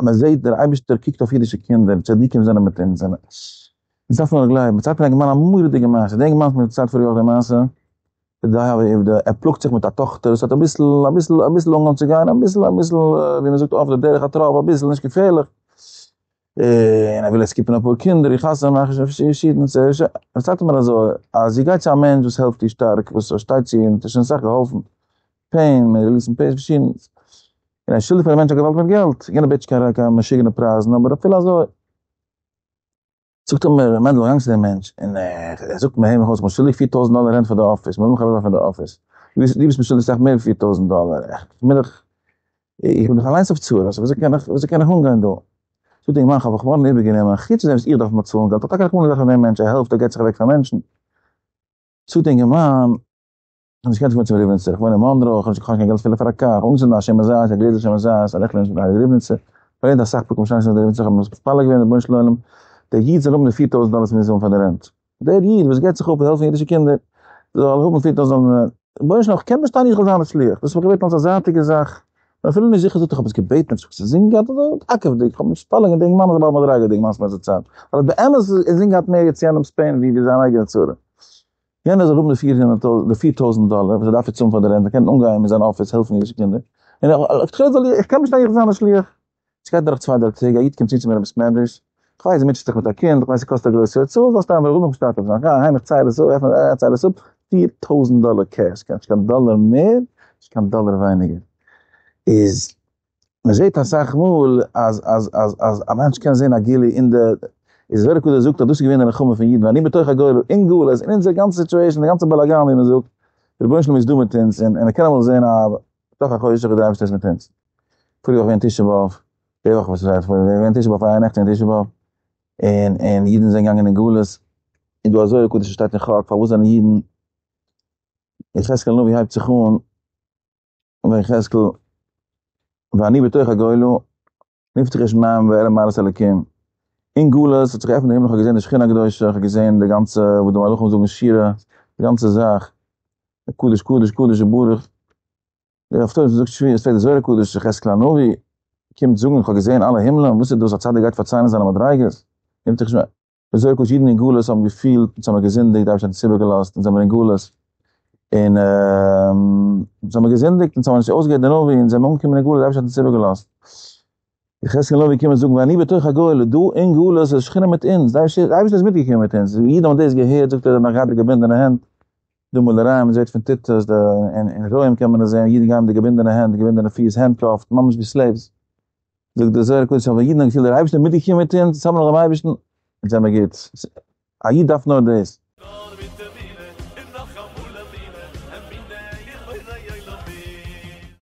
מען זעט דער אייבערשטער קוקט אויף אידישע קינדער, צדיקים זענען מיט אונז, אונז דארף נאר גלייבן, מ'ציילט פאר א אינגערמאן א מורא'דיגע מעשה, דער אינגערמאן האט מיר דערציילט פאריגע וואך די מעשה, ער פלאגט זיך מיט א טאכטער, עס האט אביסל אביסל אביסל אנגעהויבן צו גיין, אביסל אביסל ווי מען זאגט אויף די דרך א טראפ, אביסל נישט געפערליך, און ער וויל יעצט keep ן אפאר קינדער, איך חתונה מאכן שוין פארשידענע, דערציילט ער מיר אזוי, אז זי גייט צו א מענטש וואס העלפט איר שטארק, וואס פארשטייט צו איר און האט איר שוין אסאך געהאלפן, pain, מען release ן pain, פארשידענס, און ער איז שולדיג פאר די מענטש א געוואלד מיט געלט, יענער בעט נישט קיין משוגענע פרייזן, אבער אפילו אזוי. זאגט ער מיר, מענדל, גאנג צו דעם מענטש, און ער זאגט מיר, הער מיך אויס, איך בין שולדיג 4000 דאלער rent פאר די אפיס, מען וויל מיך ארויסווארפן פון די אפיס, דו ביסט מיר שולדיג סאך מער ווי 4000 דאלער, איך בין דאך, איך בין דאך אליינס אויף צרות, וויאזוי קען איך, וויאזוי קען איך אנגיין דא? זאגט דער אינגערמאן, איך האב רחמנא איבערגענומען, חוץ פון דעם וואס איך דארף באצאלן געלט, האט טאקע רחמנא געזאגט פאר דעם מענטש, ער העלפט, ער געבט זיך אוועק פאר מענטשן. זאגט דער אינגערמאן, איך האב נישט געקענט פארן צום ריבניצער, איך וואוין אין מאנרא, איך האב נישט קיין געלט אפילו פאר א קאר, אנצינדן א שמן זית, א גלעזל שמן זית, א לעכעלע נישט מיט די הייליגע ריבניצער, פארלערנט אסאך פרקים משניות אין די ריבניצער, איך האב מתפלל געווען רבונו של עולם, דער איד זאל האבן די 4000 דאלער וואס מיר זאלן פאר די rent, דער איד וואס געבט זיך אפ העלפן אידישע קינדער, זאל האבן 4000 דאלער, רבונו של עולם איך קען באשטיין איך זאל זיין א שליח, דאס האב איך געבעטן אלס א זייטיגע זאך, כ'בין אפילו נישט זיכער זאגט איך האב עס געבעטן אפשר האב איך עס אינזין געהאט אדער עקב'דיג, איך האב מתפלל געווען די אינגערמאן איז א בעל מדריגה די אינגערמאן פון צייט, ווייל באמת אינזין געהאט מער יעצט יענעמ'ס pain ווי זיין אייגענע צרה. יענער זאל האבן די 400 טויזנט, די 4000 דאלער וואס ער דארף יעצט האבן פאר די rent, ער קען אנגיין מיט זיין אפיס העלפן אידישע קינדער, און לכתחילה זאל איך קען באשטיין איך זיין א שליח. עס גייט דורך צוויי דריי טעג, א איד קומט צו צו מיר אין בית מדרש, איך ווייס דו מוטשעסט זיך מיט א קינד, איך ווייס ס'קאסט א גרויסע הוצאה, זאלסט איינמאל רואיג משתתף זיין, גיי אהיים איך צייל עס אפ, עפן איך צייל עס אפ, 4000 דאלער cash, נישט קיין דאלער מער, נישט קיין דאלער ווייניגער. איז מען זעט אסאך מאל אז אז אז אז א מענטש קען זען א גילוי אין די, איז זוהר הקדוש זאגט אז דאס איז געווען די נחמה פון אידן, ואני בתוך הגולה, אין גלות, אין אונזער גאנצע situation, די גאנצע באלאגאן ווי מען זאגט, דער רבונו של עולם איז דא מיט אונז, און מען קען אמאל זען א בתוך החושך ווי דער אייבערשטער איז מיט אונז. פאריגע וואך געווען תשעה באב, די וואך וואס איז פאריגע געווען תשעה באב, אייער נעכטן תשעה באב, און און אידן זענען געגאנגען אין גלות, און דא א זוהר הקדוש שטייט אין חק, פארוואס זענען אידן, יחזקאל הנביא הייבט זיך אן, ויחזקאל, ואני בתוך הגולה, נפתח השמים ואראה מעלת אלוקים. אין גלות האט זיך געעפנט די הימל, איך האב געזען די שכינה הקדושה, איך האב געזען די גאנצע וואס די מלאכים זאגן שירה, די גאנצע זאך, קדוש קדוש קדוש וברוך. דער הפטורה זאגט שבועות, פרעגט די זוהר הקדוש, יחזקאל הנביא קומט זאגן איך האב געזען אלע הימלען, וואס איז דאס א צדיק גייט פארציילן זיינע מדריגות? נפתח השמים. די זוהר הקדוש אידן אין גלות האבן געפילט אונז האבן געזינדיגט, די אייבערשטער האט אונז איבערגעלאזט, אונז זעמיר אין גלות, און אונז האבן געזינדיגט, אונז האבן נישט אויסגעהערט די נביא, אונז זעמיר אנגעקומען אין גלות, די אייבערשטער האט אונז איבערגעלאזט. יחזקאל הנביא קומען זאגן ואני בתוך הגולה, דא אין גלות איז שכינה מיט אונז, די אייבערשטער איז מיטגעקומען מיט אונז, ווי אידן האבן דאס געהערט זאגט ער נאך געהאט די געבינדענע הענט, דא מאלערייען מען זעט פון טיטוס, די אין רוים קען מען עס זען, אידן גייען מיט די געבינדענע הענט, געבינדענע פיס, handcuffed, ממש ווי slaves. זאגט דער זוהר הקדוש, אבער אידן האבן געפילט דער אייבערשטער איז מיטגעקומען מיט אונז, אונז האבן נאך דעם אייבערשטן, אונז זעמיר גוט. א איד דארף נאר דאס.